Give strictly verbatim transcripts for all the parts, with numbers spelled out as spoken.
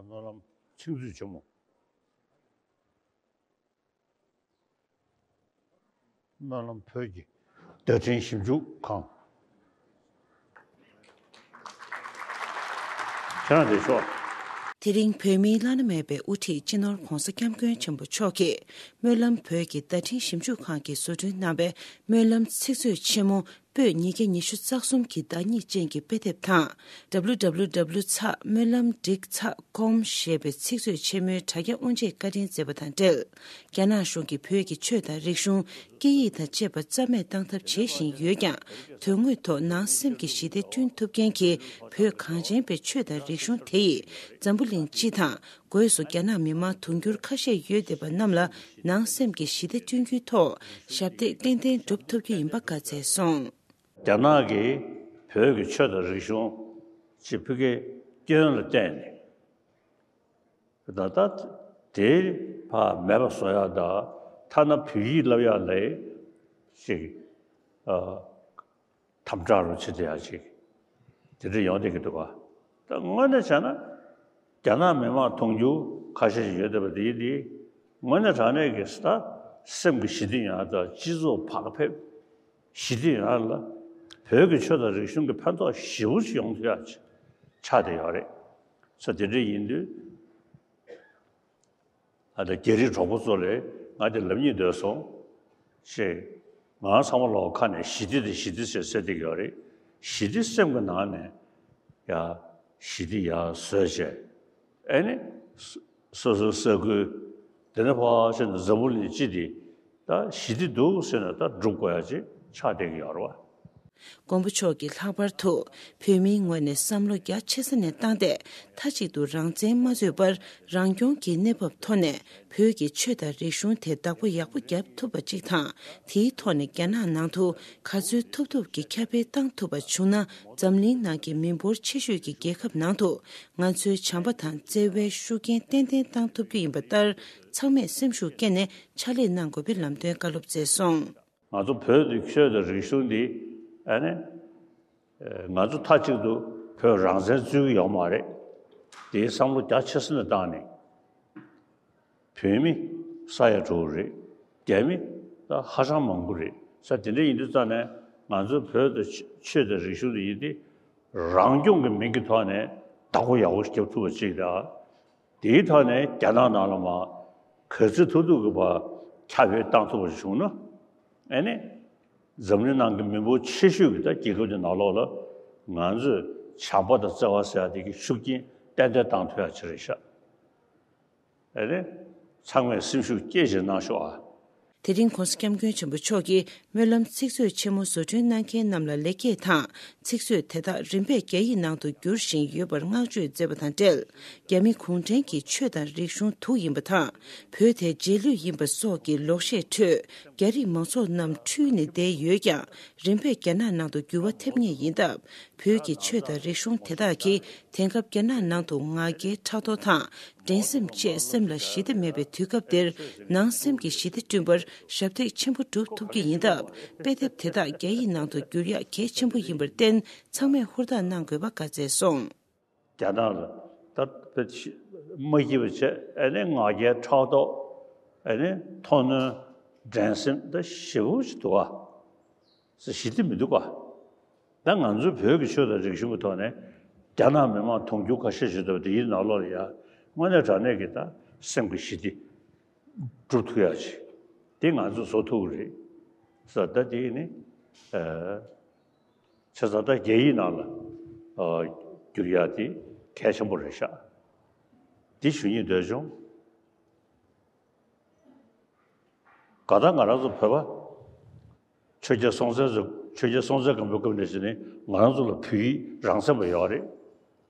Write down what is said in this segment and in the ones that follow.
སྨོན་ལམ་ཚིག་མཛོད་ཆེན་མོ། སྨོན་ལམ་བོད་ཀྱི་བརྡ་འཕྲིན་ཞིབ་འཇུག་ཁང་། ཁྱེད་རང་བསྡད་ཤོག། དེ་རིང་བོད་མིའི་བླ་ན་མེད་པའི་དབུ་ཁྲིད་སྤྱི་ནོར་༧གོང་ས་༧སྐྱབས་མགོན་ཆེན་པོ་མཆོག་གིས་སྨོན་ལམ་བོད་ཀྱི་བརྡ་འཕྲིན་ཞིབ་འཇུག་ཁང་གིས་བཟོ་སྐྲུན་གནང་བའི་སྨོན་ལམ་ཚིག་མཛོད་ཆེན་མོ། པོད་ཉིས་བརྒྱ་ཉི་ཤུ་རྩ་གསུམ་གྱི་བརྡ་རྙིང་ཅན་གྱི་དཔེ་དེབ་དང་། W W W ཚེག་སྨོན་ལམ་བསྒྲིགས་ཚེག་ཀོམ་ཞེས་པའི་ཚིག་མཛོད་ཆེན་མོའི་དྲ་རྒྱ་དབུ་འབྱེད་བཀའ་དྲིན་མཛད་པ་དང་འབྲེལ། རྒྱ་ནག་གཞུང་གིས་བོད་ཀྱི་ཆོས་དང་རིག་གཞུང་། སྐད་ཡིག་དང་བཅས་པ་རྩ་མེད་བཏང་ཐབས་བྱེད་བཞིན་ཡོད་ཀྱང་། དོན་དངོས་ཐོག་ནང་སེམས་ཀྱི་ཞི་བདེ་བསྐྲུན་ཐུབ་མཁན་གྱི་བོད་གངས་ཅན་པའི་ཆོས་དང་རིག་གཞུང་དེ་ཡིས་འཛམ་བུ་གླིང་སྤྱི་དང་། སྒོས་སུ་རྒྱ་ནག་མི་མང་དུང་ཕྱུར་ཁ་ཤས་ཡོད་བསྡད་པ་རྣམས་ལ་ནང་སེམས་ཀྱི་ཞི་བདེ་བསྐྲུན་རྒྱུའི་ཐོག་ཞབས་འདེགས་ཏན་ཏན་སྒྲུབ་ཐུབ་རྒྱུ་ཡིན་པ་བཀའ་སྩལ་སོང་། རྒྱ་ནག་གིས་བོད་ཀྱི་ཆོས་དང་རིག་གཞུང་ཅིག་ཕ་གིའི་སྐྱོན་ལ་བརྟེན་ནས། ད་ལྟ་དེ་ཕར་མེད་པ་བཟོ་ཡག་དང་ཐ་ན་བོད་ཡིག་བསླབ་ཡག་ལ་ཅིག་ཨ། དམ་དྲག་རུ་བྱེད་བསྡད་ཡག་ཅིག་དེ་འདྲ་ཡོང་བསྡད་ཀྱི་འདུག་ག། ད་དངོས་གནས་བྱས་ན་རྒྱ་ནག་མི་མང་དུང་ཕྱུར་ཁ་ཤས་ཤིག་ཡོད་བསྡད་པ་དེ་དེ་དངོས་གནས་དྲང་གནས་ཀྱི་ད་སེམས་ཀྱི་ཞི་བདེ་ཡོང་ཡག་དང་སྤྱི་ཚོགས་བག་ཕེབས་ཞི་བདེ་ཡོང་ཡག་ལ་བོད་ཀྱི་ཆོས་དང་རིག་གཞུང་གི་ཕན་ཐོགས་ཞེ་པོ་ཅིག་ཡོང་ཐུབ་ཡག་ཅིག་ཆགས་བསྡད་ཡོད་རེད། ས་དེ་འདྲ་ཡིན་དུས། ཨ་ད་རྒྱ་རིགས་གྲོགས་པོ་ཚོ་ལས་ང་དེ་ལབ་སྙིང་འདོད་སོང་། ཞེས། ང་ཚང་མ་ལོག་ཁ་ནས་ཞི་བདེ་དེ་ཞི་བདེ་ཞེས་ཟེར་བསྡད་ཀྱི་ཡོད་རེད། ཞི་བདེ་སེམས་ཀྱི་ནང་ནས་ཡ་ཞི་བདེ་ཡར་བཟོས་བྱས། ཨེ་ནི་སོ་སོའི་ས་ཁུལ་དེ་ནས་ཕར་ཕྱིན་འཛམ་བུ་གླིང་སྤྱི་དེ་ད་ཞི་བདེ་འདུག་ཟེར་ནས་ད་སྒྲུབ་དགོས་ཡ་ཅིག་ཆགས་བསྡད་ཀྱི་ཡོད་རེད་བ། མགོན་པོ་མཆོག་གིས་ལྷག་པར་དུ་བོད་མིའི་ངོས་ནས་བསམ་བློ་རྒྱ་ཆེ་ས་ནས་བཏང་སྟེ། མཐའ་གཅིག་ཏུ་རང་བཙན་མ་རྩོད་པར་རང་སྐྱོང་གི་གནས་བབ་ཐོག་ནས་བོད་ཀྱི་ཆོས་དང་རིག་གཞུང་དེ་བདག་པོ་ཡག་པོ་བརྒྱབ་ཐུབ་པ་གཅིག་དང་། དེའི་ཐོག་ནས་རྒྱ་ནག་ནང་དུ་ག་ཚོད་ཐུབ་ཐུབ་ཀྱིས་ཁྱབ་སྤེལ་བཏང་ཐུབ་པ་བྱུང་ན། འཛམ་གླིང་ནང་གི་མི་འབོར་ཆེ་ཤོས་ཀྱི་རྒྱལ་ཁབ་ནང་དུ་ང་ཚོའི་བྱམས་པ་དང་བརྩེ་བའི་ཤུགས་རྐྱེན་ཏན་ཏན་བཏང་ཐུབ་རྒྱུ་ཡིན་པ་ལྟར། ཚང་མས་སེམས་ཤུགས་བསྐྱེད་ནས་ཕྱག་ལས་གནང་དགོས་པའི་ལམ་སྟོན་བཀའ་སློབ་སྩལ་སོང་། ང་ཚོ་བོད་ཀྱི་ཆོས་དང་རིག་གཞུང་འདི་ཨ་ནི་ང་ཚོ་མཐའ་གཅིག་ཏུ་བོད་རང་བཙན་རྩོད་ཀྱི་ཡོད་མ་རེད། དེའི་བསམ་བློ་རྒྱ་ཆེ་ས་ནས་བཏང་ནས། བོད་མི་ས་ཡ་དྲུག་རེད། རྒྱ་མི་ད་ཧ་ཅང་མང་པོ་རེད། ས་དེ་འདྲ་ཡིན་དུས་ཙང་ནས་ང་ཚོ་བོད་དུ་ཆོས་དང་རིག་གཞུང་དེ་ཡིན་ཏེ། རང་སྐྱོང་གི་མིང་གི་ཐོག་ནས་བདག་པོ་ཡག་པོ་ཞིག་རྒྱབ་ཐུབ་པ་ཅིག་དང་། དེའི་ཐོག་ནས་རྒྱ་ནག་ནང་ལ་མར་ག་ཚོད་ཐུབ་ཐུབ་ཀྱི་བར་ཁྱབ་སྤེལ་བཏང་ཐུབ་པ་བྱུང་ན། ཨ་ནི་འཛམ་གླིང་ནང་གི་མི་འབོར་ཆེ་ཤོས་ཀྱི་ད་རྒྱལ་ཁབ་ཀྱི་ནང་ལོགས་ལ་ང་ཚོས་བྱམས་པ་དང་བརྩེ་བ་ཟེར་ཡ་དེ་གི་ཤུགས་རྐྱེན་ཏན་ཏན་བཏང་ཐུབ་ཡ་ཅིག་རེད་ཤག། ཨ་ནི་ཚང་མས་སེམས་ཤུགས་བསྐྱེད་བྱས་གནང་ཤོག་ཨ། དེ་རིང་༧གོང་ས་༧སྐྱབས་མགོན་ཆེན་པོ་མཆོག་གིས་སྨོན་ལམ་ཚིག་མཛོད་ཆེན་མོ་བཟོ་སྐྲུན་གནང་མཁན་རྣམས་ལ་ལེགས་སྐྱེས་དང་། ཚིག་མཛོད་དེ་དག་རིམ་པས་རྒྱ་ཡིག་ནང་དུ་བསྒྱུར་བཞིན་ཡོད་པར་བསྔགས་བརྗོད་མཛད་པ་དང་འབྲེལ། རྒྱ་མི་གུང་ཁྲན་གྱི་ཆོས་དང་རིག་གཞུང་དུག་ཡིན་པ་དང་། བོད་དེ་རྗེས་ལུས་ཡིན་པ་སོགས་ཀྱི་ལོག་བཤད་ཁྲོད། རྒྱ་རིགས་མང་ཚོགས་རྣམས་འཁྲུལ་ནས་བསྡད་ཡོད་ཀྱང་། རིམ་པས་རྒྱ་ནག་ནང་དུ་འགྱུར་བ་ཐེབས་ངེས་ཡིན་སྟབས། བོད་ཀྱི་ཆོས་དང་རིག་གཞུང་དེ་དག་གིས་དེང་སྐབས་རྒྱ་ནག་ནང་དུ་ང་རྒྱལ་ཕྲག་དོག་དང་། འགྲན་སེམས་བཅས་སེམས་ལ་ཞི་བདེ་མེད་པའི་དུས་སྐབས་འདིར། ནང་སེམས་ཀྱི་ཞི་བདེ་བསྐྲུན་པར་ཞབས་འདེགས་ཆེན་པོ་སྒྲུབ་ཐུབ་ཀྱི་ཡིན་སྟབས། དཔེ་དེབ་དེ་དག་རྒྱ་ཡིག་ནང་དུ་བསྒྱུར་ཡག་གལ་ཆེན་པོ་ཡིན་པར་བརྟེན། ཚང་མས་ཧུར་ཐག་གནང་དགོས་པ་བཀའ་སྩལ་སོང་། རྒྱ་ནག་ལ་ད་དཔེ་མ་སྐྱིད་པ་བྱས། ཨ་ནི་ང་རྒྱལ་ཕྲག་དོག་ཨ་ནི་མཐོ་གནོན། འགྲན་སེམས་ད་ཞེ་པོ་ཅིག་འདུག་ཨ། ས་ཞི་བདེ་མི་འདུག་ག། ད་ང་ཚོའི་བོད་ཀྱི་ཆོས་དང་རིག་གཞུང་གི་ཐོག་ནས་རྒྱ་ནག་མི་མང་དུང་ཕྱུར་ཁ་ཤས་ཤིག་འདུག་པ་དེ་ཡི་ནང་ལོགས་ལ་ཡ་དངོས་གནས་དྲང་གནས་ཀྱི་ད་སེམས་ཀྱི་ཞི་བདེ་སྒྲུབ་ཐུབ་ཡ་ཅིག་དེ་ང་ཚོས་བཟོ་ཐུབ་ཀྱི་རེད། ས་ད་དེ་ནི་ཨ་བྱས་ཙང་ད་རྒྱ་ཡིག་ནང་ལ་ཨ་བསྒྱུར་ཡ་དེ་གལ་ཆེན་པོ་རེད་ཤག། དེ་ཞུ་སྙིང་འདོད་བྱུང་། གང་ལྟར་ང་རང་ཚོ་བོད་པ། ཆོས་རྒྱལ་སྲོང་བཙན་ཚོ་ཆོས་རྒྱལ་སྲོང་བཙན་སྒམ་པོའི་སྐབས་ནས་བྱས་ནས་ང་རང་ཚོ་ལ་བོད་ཡིག་རང་བཙན་པ་ཡོད་རེད།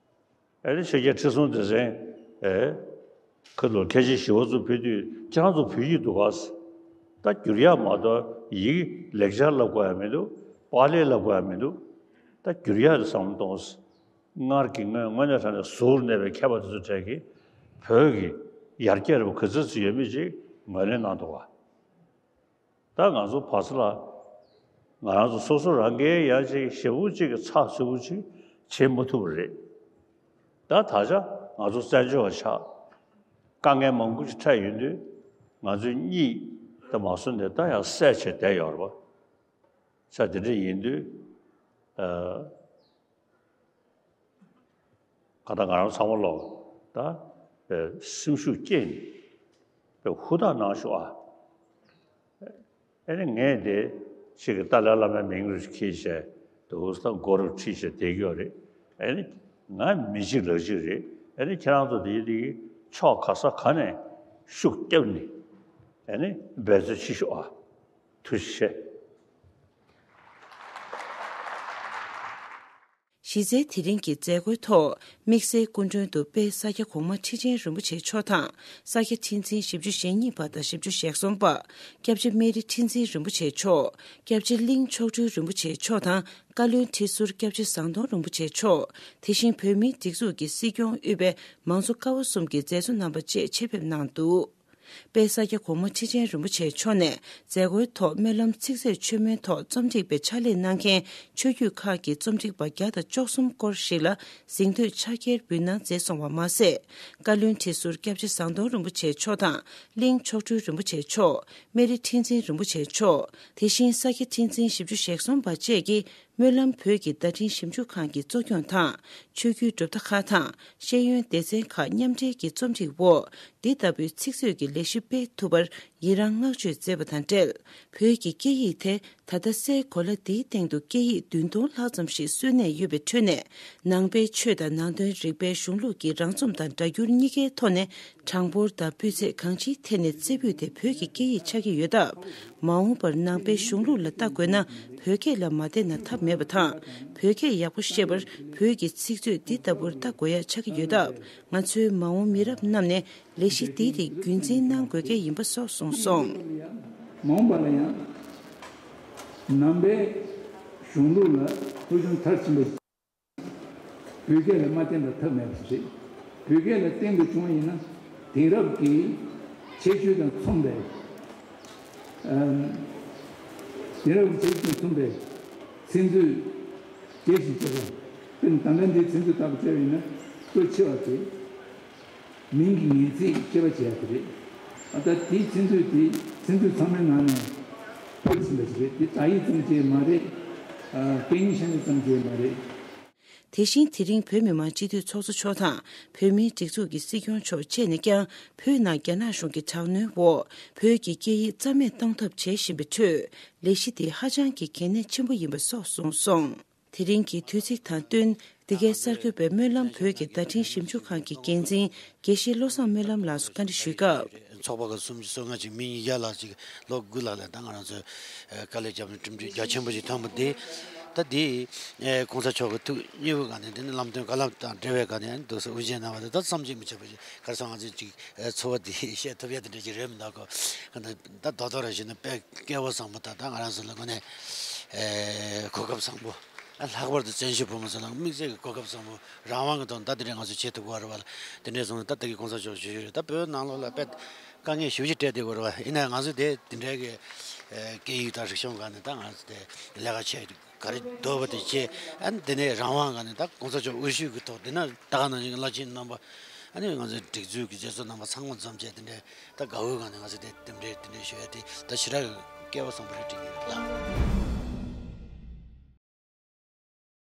ཨ་ནི་ཆོས་རྒྱལ་ཁྲི་སྲོང་ལྡེ་བཙན་ཨེ་ཁ་ལོ་ཁལ་ཆེ་ཞི་བ་འཚོ་ཕེབས་དུས་ཁྱེད་རང་ཚོ་བོད་ཡིག་འདུག་ག། ད་བསྒྱུར་ཡག་མ་གཏོགས་ཡིག་ལེགས་སྦྱར་ལབ་དགོས་ཡ་མི་འདུག། པཱ་ལི་ལབ་དགོས་ཡ་མི་འདུག། ད་བསྒྱུར་ཡག་དེ་བསམ་བློ་གཏོང་། སྔར་གྱི་དངོས་དངོས་གནས་དྲང་གནས་ཟུར་གནས་པའི་མཁས་པ་དེ་ཚོ་གྲས་ཀྱིས་བོད་ཀྱི་ཡར་རྒྱས་རེ་བ་ག་ཚོད་ཅིག་ཡོད་མེད་ཅིག་ངོས་ལེན་གནང་འདུག་ག། ད་ང་ཚོ་བར་ས་ལ་ང་རང་ཚོ་སོ་སོ་རང་གིས་ཡང་ཅིག་ཞེ་པོ་ཅིག་གི་ཚགས་ཚུད་པོ་ཅིག་བྱེད་མ་ཐུབ་པ་རེད། ད་ད་ཆ་ ང་ཚོ་བཙན་བྱོལ་བ་ཆགས། དཀའ་ངལ་མང་པོ་ཞིག་འཕྲད་ཡོང་དུས། ང་ཚོའི་གཉིད་དེ་མ་སོང་ནས་ད་ཡང་སད་བྱས་བསྡད་ཡོད་རེད་པ། ས་དེ་འདྲ་ཡིན་དུས། ཨ། ཁ་ད་ང་རང་ཚང་མ་ལོ་ད་སེམས་ཤུགས་སྐྱེད་ནས་ཧུར་ཐག་གནང་ཤོག་ཨ། ཨ་ནི་ངས་དེ་ཅིག་གི་ཏཱ་ལའི་བླ་མའི་མིང་རུ་འཁྱེར་བྱས་དུ་ས་མགོ་རུ་ཁྲིད་བྱས་བསྡད་ཀྱི་ཡོད་རེད། ཨ་ནི་ང་མི་གཅིག་ལག་གཅིག་རེད། ཨ་ནི་ཁྱེད་རང་ཚོ་དེ་དེ་ཕྱོགས་ག་ས་ག་ནས་ཤུགས་བརྒྱབ་ནས་ཨ་ནི་འབད་རྩོལ་བྱེད་ཤོག་ཨ། ཐུགས་རྗེ་ཆེ། གཞི་རྩའི་དེ་རིང་གི་མཛད་སྒོའི་ཐོག་དམིགས་བསལ་སྐུ་མགྲོན་དུ་དཔལ་ས་སྐྱ་གོང་མ་ཁྲི་ཆེན་རིན་པོ་ཆེ་མཆོག་དང་། ས་སྐྱ་ཁྲི་འཛིན་བཞི་བཅུ་ཞེ་གཉིས་པ་དང་བཞི་བཅུ་ཞེ་གསུམ་པ། སྐྱབས་རྗེ་སྨན་རི་ཁྲི་འཛིན་རིན་པོ་ཆེ་མཆོག་སྐྱབས་རྗེ་གླིང་མཆོག་སྤྲུལ་རིན་པོ་ཆེ་མཆོག་དང་། བཀའ་བློན་ཁྲི་ཟུར་སྐྱབས་རྗེ་ཟམ་གདོང་རིན་པོ་ཆེ་མཆོག་དེ་བཞིན་བོད་མིའི་སྒྲིག་འཛུགས་ཀྱི་སྲིད་སྐྱོང་དབུས་པའི་མང་གཙོ་ཀ་བ་གསུམ་གྱི་མཛད་གཙོ་རྣམ་པ་བཅས་ཆེད་ཕེབས་གནང་འདུག་དཔལ་ས་སྐྱ་གོང་མ་ཁྲི་ཆེན་རིན་པོ་ཆེ་མཆོག་ནས་མཛད་སྒོའི་ཐོག་སྨོན་ལམ་ཚིག་མཛོད་ཆེན་མོའི་ཐོག་རྩོམ་སྒྲིག་པའི་ཕྱག་ལས་གནང་མཁན་ཆོས་བརྒྱུད་ཁག་གི་རྩོམ་སྒྲིག་པ་བརྒྱ་དང་བཅུ་གསུམ་སྐོར་ཞིག་ལ་གཟེངས་བསྟོད་ཕྱག་འཁྱེར་འབུལ་གནང་མཛད་སོང་བ་མ་ཟད། བཀའ་བློན་ཁྲི་ཟུར་སྐྱབས་རྗེ་ཟམ་གདོང་རིན་པོ་ཆེ་མཆོག་དང་གླིང་མཆོག་སྤྲུལ་རིན་པོ་ཆེ་མཆོག་སྨན་རི་ཁྲི་འཛིན་རིན་པོ་ཆེ་མཆོག་དེ་བཞིན་ས་སྐྱ་ཁྲི་འཛིན་བཞི་བཅུ་ཞེ་གསུམ་པ་བཅས་ཀྱིས། སྨོན་ལམ་བོད་ཀྱི་བརྡ་འཕྲིན་ཞིབ་འཇུག་ཁང་གི་གཙོ་སྐྱོང་དང་། ཆོས་བརྒྱུད་གྲུབ་མཐའ་ཁག་དང་ཤེས་ཡོན་སྡེ་ཚན་ཁག་མཉམ་འབྲེལ་གྱི་རྩོམ་སྒྲིག་འོག་འདི་ལྟ་བུའི་ཚིག་མཛོད་ཀྱི་ལས་གཞི་སྤེལ་ཐུབ་པར་ཡི་རངས་བསྔགས་བརྗོད་མཛད་པ་དང་འབྲེལ། བོད་ཀྱི་སྐད་ཡིག་དེ་ད་ལྟ་སའི་གོ་ལ་འདིའི་སྟེང་དུ་སྐད་ཡིག་བདུན་སྟོང་ལྷག་ཙམ་ཞིག་གསོལ་གནས་ཡོད་པའི་ཁྲོད་ནས། ནང་པའི་ཆོས་དང་ནང་དོན་རིག་པའི་གཞུང་ལུགས་ཀྱི་རང་རྩོམ་དང་སྒྲ་སྒྱུར་གཉིས་ཀའི་ཐོག་ནས། གྲངས་འབོར་དང་སྤུས་ཚད་གང་ཅིའི་ཐད་ནས་རྩེ་ཕུད་དེ་བོད་ཀྱི་སྐད་ཡིག་ཆགས་ཀྱི་ཡོད་སྟབས། མ་འོངས་པར་ནང་པའི་གཞུང་ལུགས་ལ་ལྟ་དགོས་ན་བོད་སྐད་ལ་མ་བལྟས་ན་ཐབས་མེད་པ་དང་། བོད་སྐད་ཡག་པོ་ཤེས་པར་བོད་ཀྱི་ཚིག་མཛོད་འདི་ལྟ་བུར་ལྟ་དགོས་ཡ་ཆགས་ཀྱི་ཡོད་སྟབས། ང་ཚོའི་མ་འོངས་མི་རབས་རྣམས་ནས་ལས་གཞི་འདིའི་རིགས་རྒྱུན་འཛིན་གནང་དགོས་གལ་ཡིན་པ་སོགས་གསུངས་སོང་། མ་འོངས་པ་ལ་ཡང་ནང་པའི་གཞུང་ལུགས་ལ་ཐོས་བྱུང་མཐར་ཕྱིན་པ། བོད་སྐད་ལ་མ་བརྟེན་པ་ཐབས་མེད་པ་ཞིག་རེད། བོད་སྐད་ལ་བརྟེན་དགོས་བྱུང་བ་ཡིན་ན། དེང་རབས་ཀྱི་ཁྱད་ཆོས་དང་མཚུངས་པའི། ཨམ། དེང་རབས་ཀྱི་ཁྱད་ཆོས་དང་མཚུངས་པའི་ཚིག་མཛོད་སྐད་ཞིག་བྱེད་པ། དཔེར་ན་ད་ལྟ་འདིའི་ཚིག་མཛོད་ལྟ་བུ་བྱས་པ་ཡིན་ན། སྟོབས་ཆེ་བ་དེ། མིང་གི་ངེས་ཚིག་ཤེས་པ་བྱས་པ་རེད། ཨ་ད་དེའི་ཚིག་མཛོད་དེ་ཚིག་མཛོད་ཚང་མའི་ནང་ནས་ཕུད་ཟིན་པ་ཞིག་རེད། དེ་དག་ཡིག་ཙམ་ཅིག་མ་རེད། ཨ། སྐད་གཉིས་ཤ་གཉིས་ཙམ་ཅིག་མ་རེད། དེ་བཞིན་དེ་རིང་བོད་མི་མང་སྤྱི་འཐུས་ཚོགས་གཙོ་མཆོག་དང་བོད་མིའི་སྒྲིག་འཛུགས་ཀྱི་སྲིད་སྐྱོང་མཆོག་བཅས་ནས་ཀྱང་བོད་ནང་རྒྱ་ནག་གཞུང་གི་དྲག་གནོན་འོག་བོད་ཀྱི་སྐད་ཡིག་རྩ་མེད་གཏོང་ཐབས་བྱེད་བཞིན་པའི་ཁྲོད་ལས་གཞི་དེ་ཧ་ཅང་གི་གལ་གནད་ཆེན་པོ་ཡིན་པ་སོགས་གསུངས་སོང་། དེ་རིང་གི་དུས་ཚིགས་དང་བསྟུན། འདི་གའི་གསར་འགོད་པས་སྨོན་ལམ་བོད་ཀྱི་བརྡ་འཕྲིན་ཞིབ་འཇུག་ཁང་གི་འགན་འཛིན་དགེ་བཤེས་བློ་བཟང་སྨོན་ལམ་ལགས་སུ་བཀའ་འདྲི་ཞུས་སྐབས། ཚོགས་པ་ཁག་གསུམ་གྱི་ཚོགས་ཁང་གཅིག་མི་ཉིས་བརྒྱ་ལྷག་ཅིག་ལོ་དགུ་ལྷག་ལ་ད་ང་རང་ཚོས་དཀའ་ལས་བརྒྱབ་ནས་གྲུབ་འབྲས་རྒྱ་ཆེན་པོ་ཞིག་ཐོན་པ་འདི། ད་འདི་༸གོང་ས་མཆོག་གི་ཐུགས་མཉེས་པོའི་སྒང་ནས། འདི་ནི་ལམ་སྟོན་བཀའ་སློབ་དང་འབྲེལ་བའི་སྒང་ནས་འདུག་སེ་དབུ་འབྱེད་གནང་བ་དེ་ད་བསམ་གྱིས་མི་ཁྱབ་པ་ཞིག་ག་རེ་ཟེར་ང་ཚོས་ཅིག་ཚོར་བ་འདི་བཤད་ཐུབ་ཡ་དེ་འདྲ་ཅིག་རེད་མི་འདུག་གོ། ད་རྡོག་རྡོག་རེ་བཤད་ན་དཔེ་སྐལ་བ་བཟང་པོ་དང་། ད་ང་རང་ཚོ་ལ་དངོས་གནས་གོ་སྐབས་བཟང་པོ། ལྷག་པར་དུ་བཙན་བྱོལ་བོད་མི་ཚོ་ལ་དམིགས་བསལ་གྱི་གོ་སྐབས་བཟང་པོ། རང་དབང་གི་ཐོག་ད་དེ་རིང་ང་ཚོ་བྱེད་ཐུབ་ཀྱི་ཡོད་རེད་བ། དེ་འདྲ་སོང་ན་ད་ལྟ་གི་༸གོང་ས་མཆོག་ཞུ་ཞུ་རེད། ད་བོད་ནང་ལོགས་ལ་དཔེ་དཀའ་ངལ་ཞེ་པོ་ཅིག་འཕྲད་བསྡད་ཡོད་རེད་བ། ཡིན་ནའི་ང་ཚོ་དེ་དེ་འདྲའི་གི་སྐད་ཡིག་དང་རིག་གཞུང་སྒང་ནས་ད་ང་ཚོ་དེ་ལས་ཀ་བྱས། ག་རེ་འདོད་པ་དེ་བྱས། ཨ་ནི་དེ་ནས་རང་དབང་སྒང་ནས་ད་༸གོང་ས་མཆོག་དབུ་བཞུགས་ཀྱི་ཐོག་དེ་ན་ད་ག་ནང་བཞིན་བླ་ཆེན་རྣམ་པ། ཨ་ནི་ང་ཚོའི་སྒྲིག་འཛུགས་ཀྱི་རྒྱལ་ཚོགས་རྣམ་པ་ཚང་མ་འཛོམས་བྱས། དེ་འདྲའི་ད་དགའ་བོའི་སྒང་ནས་ང་ཚོས་དེ་རྟེན་འབྲེལ་དེ་འདྲའི་ཞུ་ཡ་དེ་ད་ཞེ་དྲག་གི་སྐལ་བ་བཟང་པོ་རེད་དྲན་གྱི་ཡོད་ལགས།